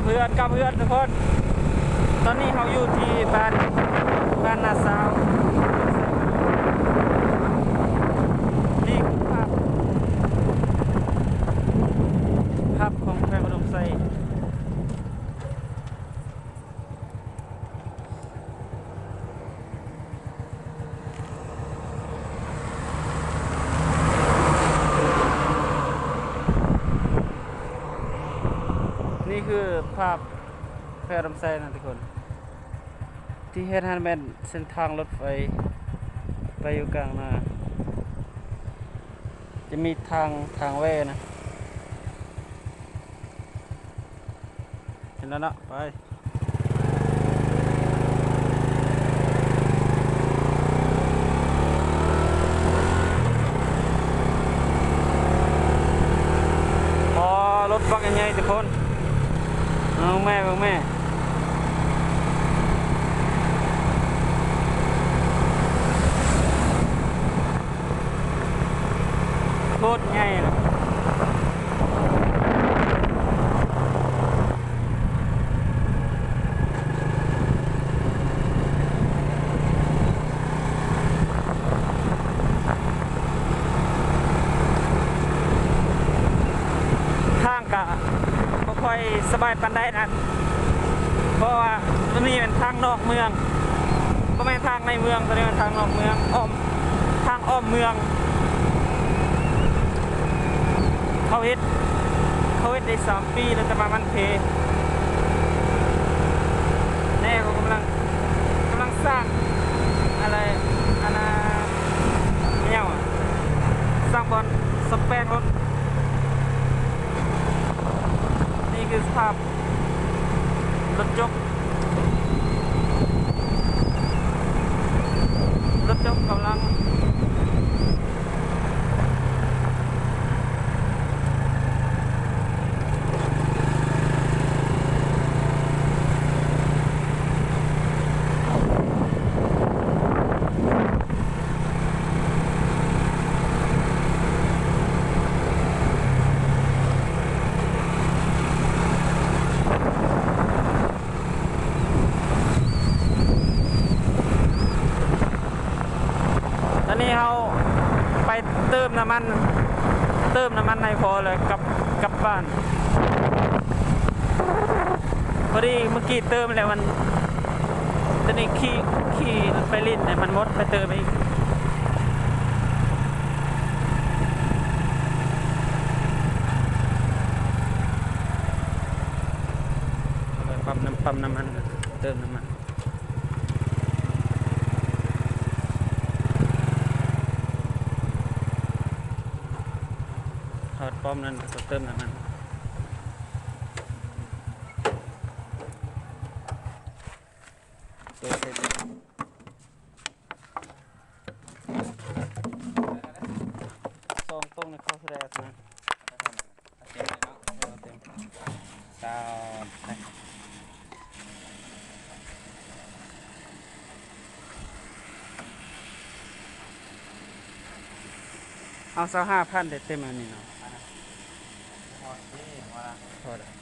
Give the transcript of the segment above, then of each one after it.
ເພື່ອນກັບເພື່ອນທຸກຄົນ ຕອນນີ້ເຮົາຢູ່ທີ່ບ້ານ ບ້ານນາຊາວ. ນີ້ຄືພາບ ພາບຂອງແຂວງອຸດົມໄຊ. ນີ້ຄືພາບແຂວງອຸດົມໄຊນະທຸກຄົນ ທີ່ເຫັນຫັ້ນແມ່ນເສັ້ນທາງລົດໄຟໄປຢູ່ກາງນາ ຈະມີທາງ ທາງແວ່ນະ ເຫັນແລ້ວເນາະ ໄປ. ອໍ ລົດບັກໃຫຍ່ໆ ທຸກຄົນ ເບິ່ງແມ່ ເບິ່ງແມ່. ໂຄດໃຫຍ່ນະ ທາງກະບໍ່ຄ່ອຍສະບາຍປານໃດນະ ເພາະວ່າໂຕນີ້ແມ່ນທາງນອກເມືອງ ບໍ່ແມ່ນທາງໃນເມືອງ ໂຕນີ້ແມ່ນທາງນອກເມືອງ ອ້ອມ ທາງອ້ອມເມືອງ ເຂົາເຮັດ ເຂົາເຮັດໄດ້ສາມປີແລ້ວ ແຕ່ວ່າມັນເພ ແນ່ ເຂົາກຳລັງ ກຳລັງສ້າງອະໄລ ອັນນ່າ ແນວ ສ້າງບ່ອນສະແປງລົດ. ນີ້ຄືສະພາບ ລົດຈົກ ລົດຈົກກຳລັງ ຕອນນີ້ເຮົາໄປເຕີມນ້ຳມັນ ເຕີມນ້ຳມັນໃຫ້ພໍແລ້ວກັບ ກັບບ້ານ. ພໍດີເມື່ອກີ້ເຕີມແລ້ວມັນ ຕອນນີ້ຂີ່ ຂີ່ໄປຫຼິ້ນແລ້ວມັນໝົດ ໄປເຕີມອີກ. ໄປປ້ຳນ້ຳ ປ້ຳນ້ຳມັນ ເຕີມນ້ຳມັນ ຮອດປ້ອມນັ້ນກໍເຕີມນ້ຳມັນ. ສອງຕົງນີ້ເຂົ້າເທົ່າໃດອາຈານ? ເຕັມເລີຍເນາະ ເຕັມ ຊາວ ເອົາຊາວຫ້າພັນໄດ້ເຕັມອັນນີ້ເນາະ. ພໍແລ້ວ ພໍແລ້ວ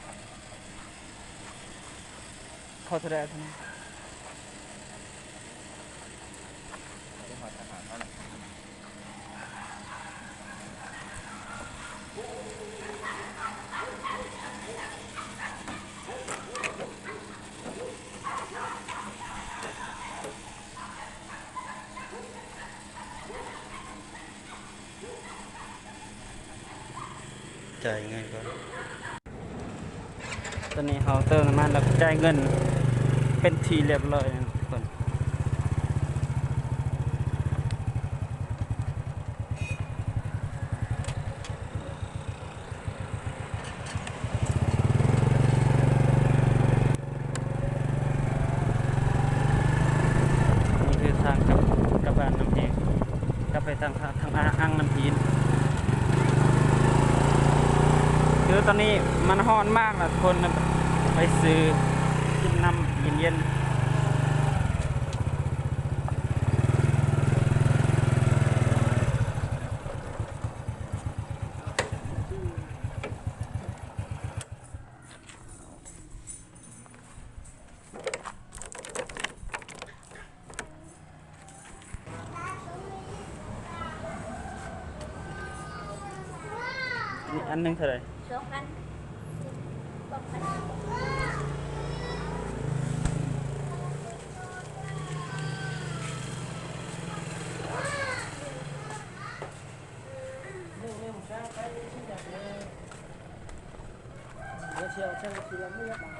ພໍແລ້ວ ພໍແລ້ວ ພໍແລ້ວ ພໍແລ້ວ. ຈ່າຍເງິນກ່ອນ. ຕອນນີ້ເຮົາເຕີມນ້ຳມັນແລ້ວກໍຈ່າຍເງິນເປັນທີ່ລຽບຮ້ອຍແລ້ວທຸກຄົນ. ນີ້ຄືທາງກັບ ກັບບ້ານນ້ຳແຮງ ກັບໄປທາງ ທາງ ທາງອ່າງນ້ຳຫີນ. ຄືຕອນນີ້ມັນຮ້ອນມາກນະທຸກຄົນ ໄປຊື້ກິນນ້ຳເຢັນໆ. ເ ອັນໜຶ່ງເທົ່າໃດ? ສອງພັນ ສອງພັນ ເລື່ອງເລື່ອງສາໄປ ຊິຢາກເລີຍ ດຽວຊິເອົາເຊີງຊິລະເມືອບາງ